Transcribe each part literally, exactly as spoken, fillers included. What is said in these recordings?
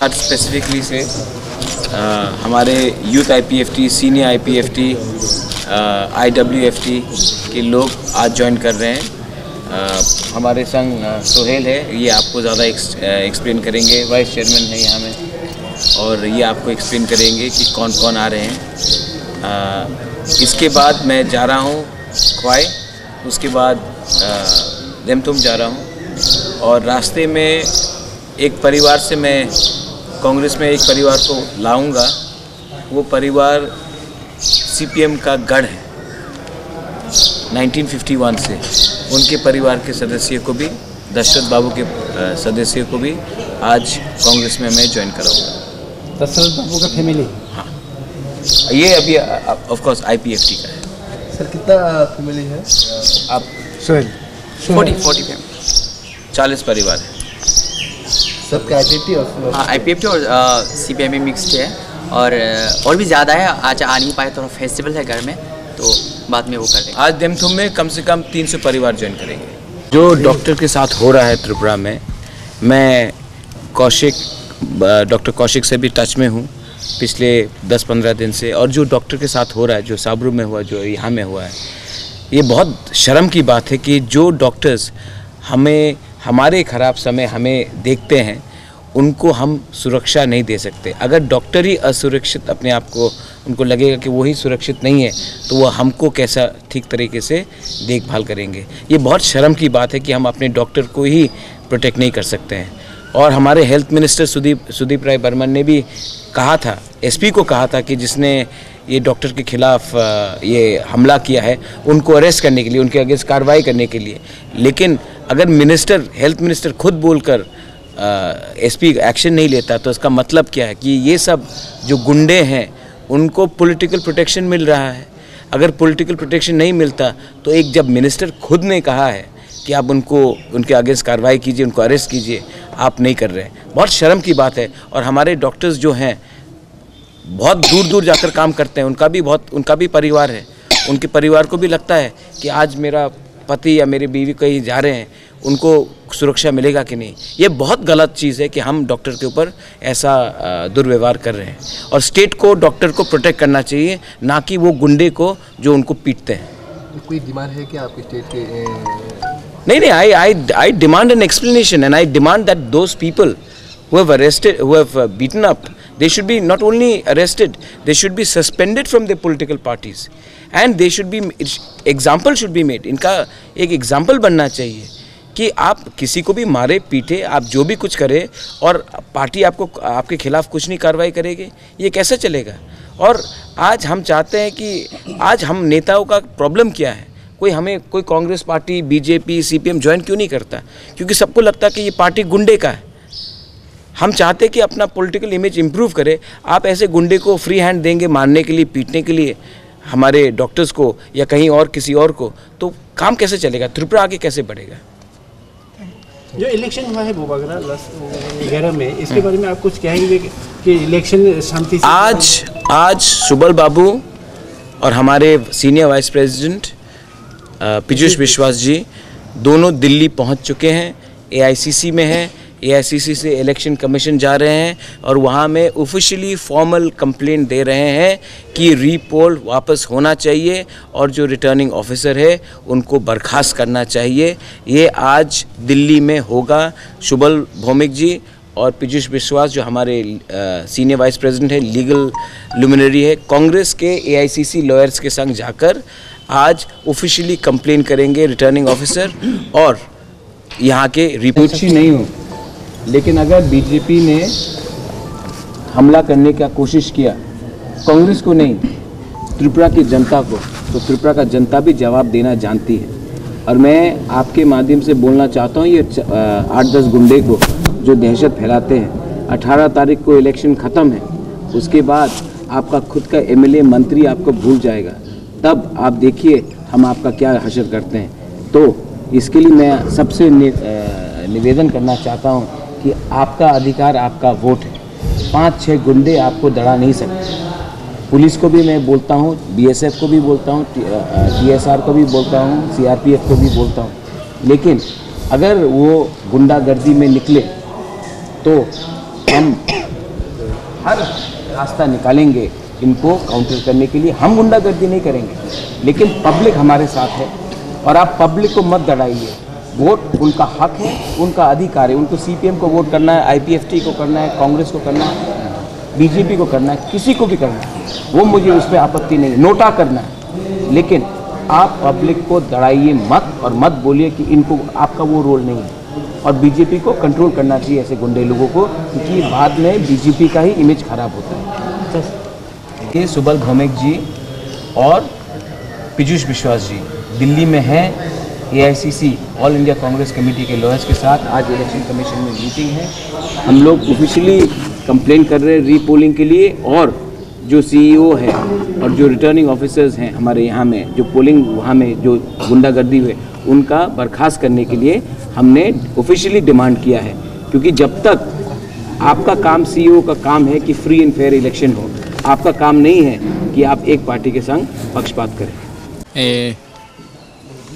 आज स्पेसिफिकली से अ, हमारे यूथ आईपीएफटी, सीनियर आईपीएफटी, आईडब्ल्यूएफटी के लोग आज ज्वाइन कर रहे हैं। अ, हमारे संग अ, सोहेल है, ये आपको ज़्यादा एक्सप्लेन करेंगे, वाइस चेयरमैन है यहाँ में, और ये आपको एक्सप्लेन करेंगे कि कौन कौन आ रहे हैं। अ, इसके बाद मैं जा रहा हूँ ख्वाई, उसके बाद अ, देमतुम जा रहा हूँ, और रास्ते में एक परिवार से मैं कांग्रेस में एक परिवार को लाऊंगा। वो परिवार सीपीएम का गढ़ है नाइनटीन फिफ्टी वन से। उनके परिवार के सदस्य को भी, दशरथ बाबू के अ, सदस्य को भी आज कांग्रेस में मैं ज्वाइन कराऊंगा। दशरथ बाबू का फैमिली। हाँ, ये अभी ऑफ कोर्स आईपीएफटी का है। सर, कितना फैमिली है? आप सोहेल। Forty forty family. चालीस परिवार है। सबके आईपीएफटी और हाँ, आईपीएफटी और सीपीआई में मिक्सड है। और अ, और भी ज़्यादा है। आज आ नहीं पाए, थोड़ा फेस्टिवल है घर में, तो बाद में वो कर देंगे। आज देमथुम में कम से कम तीन सौ परिवार ज्वाइन करेंगे। जो डॉक्टर के साथ हो रहा है त्रिपुरा में, मैं कौशिक, डॉक्टर कौशिक से भी टच में हूँ पिछले दस पन्द्रह दिन से, और जो डॉक्टर के साथ हो रहा है, जो साबरू में हुआ, जो यहाँ में हुआ है, ये बहुत शर्म की बात है कि जो डॉक्टर्स हमें, हमारे ख़राब समय हमें देखते हैं, उनको हम सुरक्षा नहीं दे सकते। अगर डॉक्टर ही असुरक्षित अपने आप को, उनको लगेगा कि वही सुरक्षित नहीं है, तो वो हमको कैसा ठीक तरीके से देखभाल करेंगे? ये बहुत शर्म की बात है कि हम अपने डॉक्टर को ही प्रोटेक्ट नहीं कर सकते हैं। और हमारे हेल्थ मिनिस्टर सुदीप सुदीप राय बर्मन ने भी कहा था, एसपी को कहा था कि जिसने ये डॉक्टर के खिलाफ अ, ये हमला किया है, उनको अरेस्ट करने के लिए, उनके अगेंस्ट कार्रवाई करने के लिए। लेकिन अगर मिनिस्टर, हेल्थ मिनिस्टर खुद बोलकर एसपी एक्शन नहीं लेता, तो इसका मतलब क्या है कि ये सब जो गुंडे हैं, उनको पॉलिटिकल प्रोटेक्शन मिल रहा है। अगर पॉलिटिकल प्रोटेक्शन नहीं मिलता, तो एक, जब मिनिस्टर खुद ने कहा है कि आप उनको, उनके अगेंस्ट कार्रवाई कीजिए, उनको अरेस्ट कीजिए, आप नहीं कर रहे हैं। बहुत शर्म की बात है। और हमारे डॉक्टर्स जो हैं, बहुत दूर दूर जाकर काम करते हैं, उनका भी बहुत, उनका भी परिवार है। उनके परिवार को भी लगता है कि आज मेरा पति या मेरी बीवी कहीं जा रहे हैं, उनको सुरक्षा मिलेगा कि नहीं। ये बहुत गलत चीज़ है कि हम डॉक्टर के ऊपर ऐसा अ, दुर्व्यवहार कर रहे हैं। और स्टेट को डॉक्टर को प्रोटेक्ट करना चाहिए, ना कि वो गुंडे को जो उनको पीटते हैं। कोई डिमांड है क्या आपके स्टेट के? नहीं, नहीं, I I I demand an explanation and I demand that those people who have arrested, who have beaten up, they should be not only arrested, they should be suspended from their political parties and they should be, example should be made। इनका एक एग्जाम्पल बनना चाहिए कि आप किसी को भी मारे पीटे, आप जो भी कुछ करें और पार्टी आपको, आपके खिलाफ कुछ नहीं कार्रवाई करेगी, ये कैसे चलेगा? और आज हम चाहते हैं कि आज हम नेताओं का प्रॉब्लम क्या है, कोई हमें, कोई Congress party, BJP, CPM join क्यों नहीं करता? क्योंकि सबको लगता है कि ये पार्टी गुंडे का है। हम चाहते हैं कि अपना पॉलिटिकल इमेज इम्प्रूव करे। आप ऐसे गुंडे को फ्री हैंड देंगे मारने के लिए, पीटने के लिए हमारे डॉक्टर्स को या कहीं और किसी और को, तो काम कैसे चलेगा? त्रिपुरा आगे कैसे बढ़ेगा? जो इलेक्शन हुआ है बुबागरा लास्ट ग्यारह में, इसके बारे में आप कुछ कहेंगे कि इलेक्शन शांति से? आज आज सुबल बाबू और हमारे सीनियर वाइस प्रेसिडेंट पीयूष विश्वास जी दोनों दिल्ली पहुंच चुके हैं, एआईसीसी में हैं। एआईसीसी से इलेक्शन कमीशन जा रहे हैं और वहाँ में ऑफिशियली फॉर्मल कंप्लेंट दे रहे हैं कि रीपोल वापस होना चाहिए और जो रिटर्निंग ऑफिसर है उनको बर्खास्त करना चाहिए। ये आज दिल्ली में होगा। सुबल भौमिक जी और पीयूष विश्वास जो हमारे सीनियर वाइस प्रेसिडेंट है, लीगल लुमिनरी है, कांग्रेस के एआईसीसी लॉयर्स के संग जाकर आज ऑफिशियली कंप्लेन करेंगे रिटर्निंग ऑफिसर और यहाँ के रिपोर्ट ही नहीं हो। लेकिन अगर बीजेपी ने हमला करने का कोशिश किया, कांग्रेस को नहीं, त्रिपुरा की जनता को, तो त्रिपुरा का जनता भी जवाब देना जानती है। और मैं आपके माध्यम से बोलना चाहता हूँ, ये च- अ, आठ दस गुंडे को जो दहशत फैलाते हैं, अठारह तारीख को इलेक्शन ख़त्म है, उसके बाद आपका खुद का एमएलए मंत्री आपको भूल जाएगा। तब आप देखिए हम आपका क्या हशर करते हैं। तो इसके लिए मैं सबसे नि, अ, निवेदन करना चाहता हूँ कि आपका अधिकार आपका वोट है। पाँच छः गुंडे आपको दड़ा नहीं सकते। पुलिस को भी मैं बोलता हूँ, बीएसएफ को भी बोलता हूँ, टी- अ, अ, टीएसआर को भी बोलता हूँ, सीआरपीएफ को भी बोलता हूँ, लेकिन अगर वो गुंडागर्दी में निकले तो हम हर रास्ता निकालेंगे इनको काउंटर करने के लिए। हम गुंडागर्दी नहीं करेंगे, लेकिन पब्लिक हमारे साथ है और आप पब्लिक को मत डराइए। वोट उनका हक है, उनका अधिकार है। उनको सीपीएम को वोट करना है, आईपीएफटी को करना है, कांग्रेस को करना है, बीजेपी को करना है, किसी को भी करना है, वो मुझे उस पर आपत्ति नहीं, नोटा करना है। लेकिन आप पब्लिक को डराइए मत और मत बोलिए कि इनको, आपका वो रोल नहीं है। और बीजेपी को कंट्रोल करना चाहिए ऐसे गुंडे लोगों को, क्योंकि बाद में बीजेपी का ही इमेज खराब होता है। के सुबल भौमिक जी और पीयूष विश्वास जी दिल्ली में हैं। एआईसीसी, ऑल इंडिया कांग्रेस कमेटी के लॉयर्स के साथ आज इलेक्शन कमीशन में मीटिंग है। हम लोग ऑफिशियली कंप्लेन कर रहे हैं रीपोलिंग के लिए, और जो सीईओ है और जो रिटर्निंग ऑफिसर्स हैं हमारे यहाँ में, जो पोलिंग वहाँ में जो गुंडागर्दी हुए, उनका बर्खास्त करने के लिए हमने ऑफिशियली डिमांड किया है, क्योंकि जब तक आपका काम, सीईओ का काम है कि फ्री एंड फेयर इलेक्शन हो, आपका काम नहीं है कि आप एक पार्टी के संग पक्षपात करें। Eh,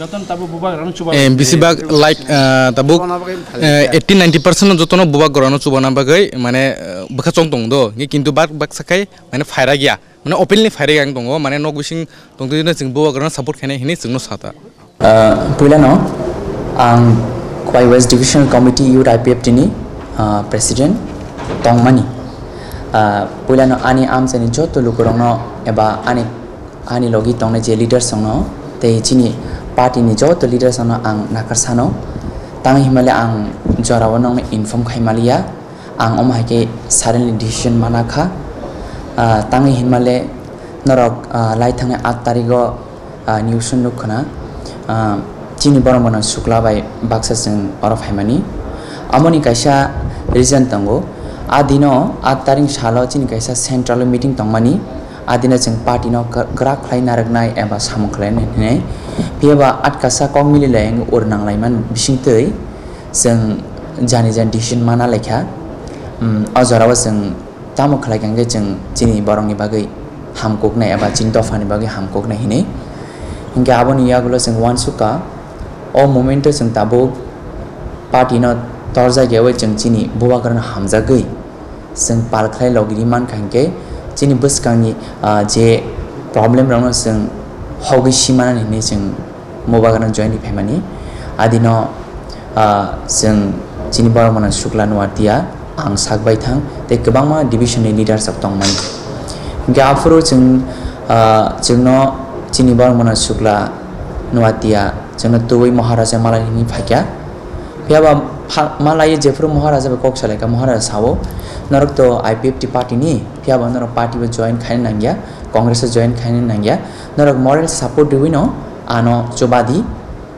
Jotono tabuk bubagrano chuba. Eh, bisi bak like, eh, tabuk, eh, eighty ninety percent no jotono bubagrano chubana bagwi, mane, eh, bwkha chong tong do, ngi kintu bak bak sakai, mane phaira gya, mane openly phaira gya ang tongo, mane nok bising tongtwi no chwng bubagrano support khainai hinwi chwngno sata. Ah, puilano ang Khowai West Divisional Committee Youth I P F T ni, ah, President tongmani. Ah, puilano ani amchaini joto lukurokno eba ani, ani logi tongnai je leaders rokno tei chini party ni joto leaders rokno ang nakarsano. Tang himale ang jorao nokno inform khai maliya. Ang omo hai khe suddenly decision mana kha. Ah, tangwi hinmale norok, ah, lai thangnai aat tarigo, ah, news o nuk khna. Ah, chini borok bono sukla bai baksa chwng oro phaimani. Amoni kaisa reason tongo. A dino aat tarik salo chini kaisa central meeting tongmani. A dino chwng party no kwrak khlai narwknai eba samung khlainai hinwi. Phiya ba atkasa kok mililai wng ur nanglaimani bisingtwi chwng jani jani decision mana laikha. Hmm, o jorao chwng tamo khlai kha hwnkhe chwng chini borokni bagwi hamkuknai eba chini dophani bagwi hamkuknai hinwi. Hinkhe aboni yagulo chwng uansukha, o momento chwng tabuk party no torjak yaui chwng chini bubagrano hamjagwi chwng pal khlai logiri mankha hinkhe chini bwskangni, ah, je problem rokno chwng hogwi simanani hinwi chwng bubagrano join rwi phaimani. Adino, ah, chwng chini borok mano Sukla Nuatia, ang sak bai thang tei kwbangma division ni leaders rok tongmani. Hinkhe aphuru chwng, ah, chwngno chini borok mano Sukla Nuatia chwngno tubui Maharaja malai hinwi phaikha. Phiya ba pha-, malai jephuru Maharaja bai kok salaikha, Maharaja sao, "Norok to I P F T party ni, phiya ba norok party bo join khaina nangya, Congress o join khaina nangya, norok moral support riwi no ano chubadi,"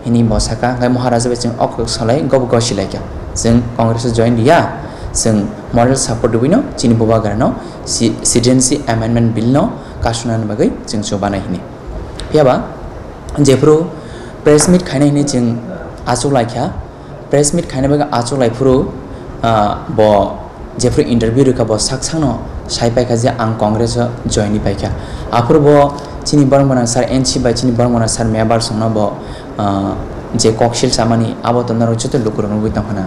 hinwi bo saka. Hwnkhe Maharaja bai chwng o kok salai gobo gosi laikha, "Chwng Congress o join riya, chwng moral support riwi no chini bubagra no si-, Citizenship Amendment Bill no kasunani bagwi chwng chubanai," hinwi. Phiya ba jephuru press meet khaina hinwi chwng achuk laikha, press meet khaina bagwi achuk lai phuru, ah, bo jephuru interview rwkha, bo sak sakno sai paikha je ang Congress o join ni paikha. Aphuru bo chini borok mano sir N C bai chini borok mano sir Mebar songno bo, ah, je koksil samani abo to norok joto lukurok nugwi tongkha na.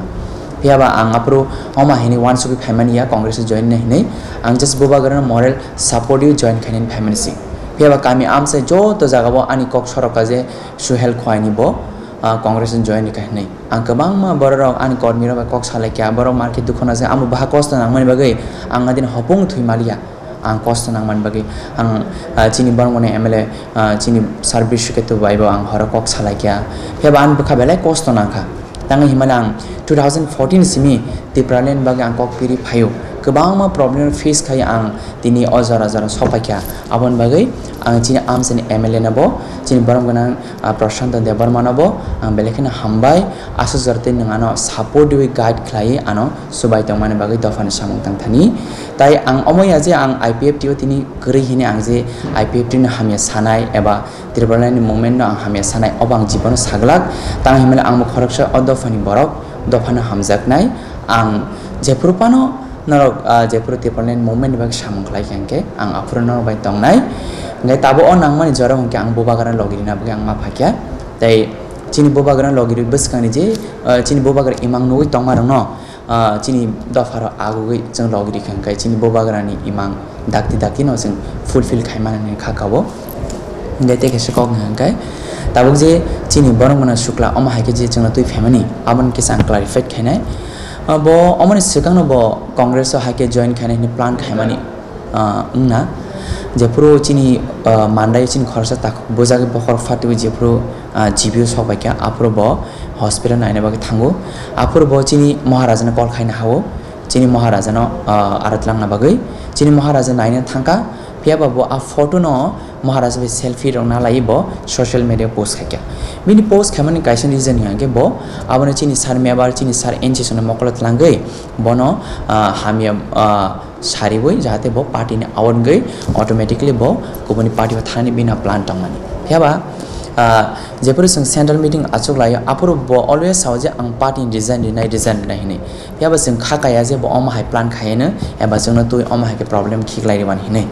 Phiya ba ang aphuru oma hinwi uansugwi phaimani ya Congress o join ni hinwi, ang just bubagrano moral support o join khainani phaimani si. Phiya ba kami amchai joto jaga bo ani kok sorok kha je Suhel Khowai ni bo, ah, Congress o join rwkha hinwi. Ang kwbangma bororok ani kormirok bai kok salaikha, borok market dukha najak, amo baha kosto nangmani bagwi ang adin hopung thwi maliya. Ang kosto nangmani bagwi ang, ah, chini bormoni M L A, ah, chini Sir Biswaketu bai bo ang horo kok salaikha. Phiya ba ani bwkha belai kosto nangkha. Tangwi hinmale ang two thousand fourteen simi Tipraland bagwi ang kok piri phaio. Kwbangma problem face khai ang tini o jora jora sopaikha. Aboni bagwi ang chini amchani M L A no bo, chini borom gwnang ah, Prashanto Debbarmano bo ang belai kheno hambai, aswk jora tei nwng ano support riwi guide khlaiwi ano chubai tongmani bagwi dophani samung tangthani. Tai ang omo ya je ang I P F T o tini kwrwi hini ang je I P F T no hamya sanai eba Tipraland ni movement no ang hamya sanai, obo ang jibono saglak. Tang himani ang bo khoroksa o dophani borok, dophano hamjaknai. Ang jephuru phano norok, ah, jephuru Tipraland movement ni bagwi samung khlai kha hwnkhe ang aphuru norok bai tongnai. Hwnkhe tabuk o nangmani jora hwnkhe ang bubagrano logi rina bagwi ang ma phaikha. Tei chini bubagrano logi rwi bwskangni je, ah, chini bubagra imang nugwi tongmarokno ah, chini dopharok agugwi chwng logirikha hwnkhe chini bubagrani imang dakti dakti no chwng fulfill khaimani kha kao. Hwnkhe tei kaisa kok hwnkhe tabuk je chini Boromgana Shukla omo hai khe je chwngno twi phaimani, aboni kisa ang clarify khainai. Ah, bo omoni swkangno bo Congress o hai khe join khainai hwnwi plan khaimani, ah, wngna. Jephuru chini, ah, Mandai chini khoroksa takhuk bujagwi bokhorok phatwi jephuru, ah, G B o sok bai kha, aphuru bo hospital naina bagwi thango. Aphuru bo chini Maharajano call khaina hao, chini Maharajano, ah, aro twlangna bagwi. Chini Maharaja naina thangkha, phiya ba bo a photo no Maharaja bai selfie rok nalai bo social media post khaikha. Bini post khaimani kaisa reason hwnkhe bo abono chini sir Mebar, chini sir N C S no mokolo twlangwi bono, ah, hamya, ah, sariwi jahate bo party ni out wngwi automatically bo kubuni party o thani bini plan tongmani. Phiya ba, ah, jephuru chwng central meeting achuk laio, aphuru bo always sao je ang party ni resign rinai, resign rinai hinwi. Phiya ba chwng kha kaya je bo omo hai plan khayeno, eba chwngno twi omo hai khe problem khiklai rwmani hinwi.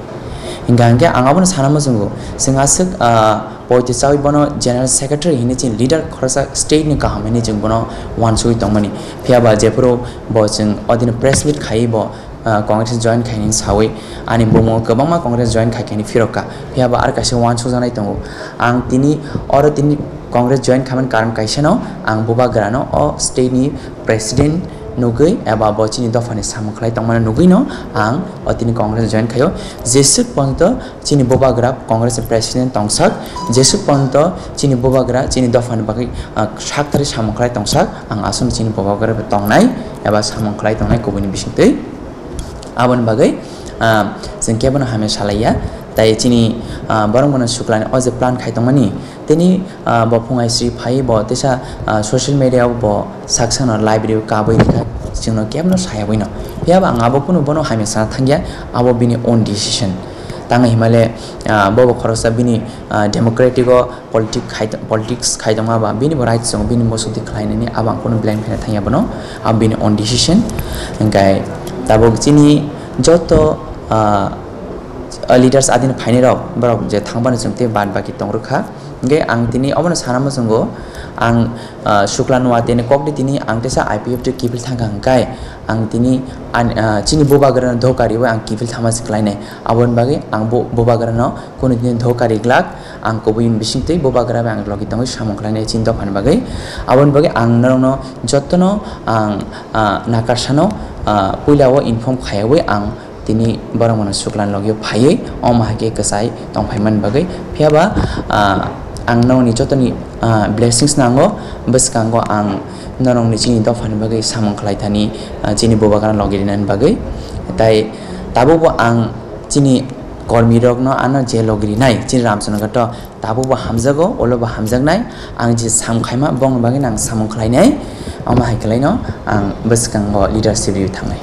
Hingkha hingkhe ang abono sana muchungo, chwng aswk, ah, poito chawi bono general secretary hinwi chini leader khoroksa state ni kaham hinwi chwng bono uansugwi tongmani. Phiya ba jephuru bo chwng odino press meet khaiwi bo, ah, Congress join khainani sawi ani bumo kwbangma Congress join khaikhaini phirokha. Phiya ba aro kaisa uansukjaknai tongo. Ang tini oro tini Congress join khaimani karon kaisano ang bubagrano o state ni president nugwi eba bo chini dophani samung khlai tongmani nugwino ang o tini Congress join khaio. Jeswk ponto chini bubagra Congress ni president tongsak, jeswk ponto chini bubagra chini dophani bagwi, ah, saktharwi samung khlai tongsak, ang aswk chini bubagra bai tongnai eba samung khlai tongnai kubuini bisingtwi. Aboni bagwi, ah, chwng kebono hamya salaiya. Tai chini, ah, Boromgana Shuklani o je plan khai tongmani, tini, ah, bo phungai sri phai bo teisa, ah, social media o bo saksano live rw kabui rikha, chwngno kebono sayabwino. Phiya ba ang abo kunu bono hamya sana thangya, abo bini own decision. Tangwi himale, ah, bo bo khoroksa bini, ah, democratic o politic khai, politics khai tongma ba bini bo right tongo, bini musuktwi khlainani abo ang kunu blame khaina thangya bono, abo bini own decision. Hingkhe tabuk chini joto, ah, leaders adini phainai rok, borok je thangmani chwng tei bad baki tong rwkha. Hingkhe ang tini obono sana muchungo, ang, ah, Shukla Nuateni kokni tini ang teisa I P F T kiphil thangkha hingkhe ang tini an-, ah, chini bubagrano doka riwi ang kiphil thangma se khlainai. Aboni bagwi ang bu-, bubagrano kunu tini doka riglak, ang kubui bisingtwi bubagra bai ang logi tongwi samung khlainai chini dophani bagwi. Aboni bagwi ang norokno jotono ang, ah, nakarsano, ah, puila o inform khaiwi ang tini Boromgana Shuklani logio phaiwi omo hai khe kwchai tongphaimani bagwi. Phiya ba, ah, ang norokni jotoni, ah, blessings nango, bwskango ang norokni chini dophani bagwi samung khlaithani, ah, chini bubagrano logi rinani bagwi. Tai tabukbo ang chini kormirokno ano je logi rinai, chini Ramchandra Ghato tabukbo hamjago, ulobo hamjaknai, ang je samung khaima bongni bagwi ang samung khlainai, omo hai khlaino ang bwskango leadership rwi thangnai.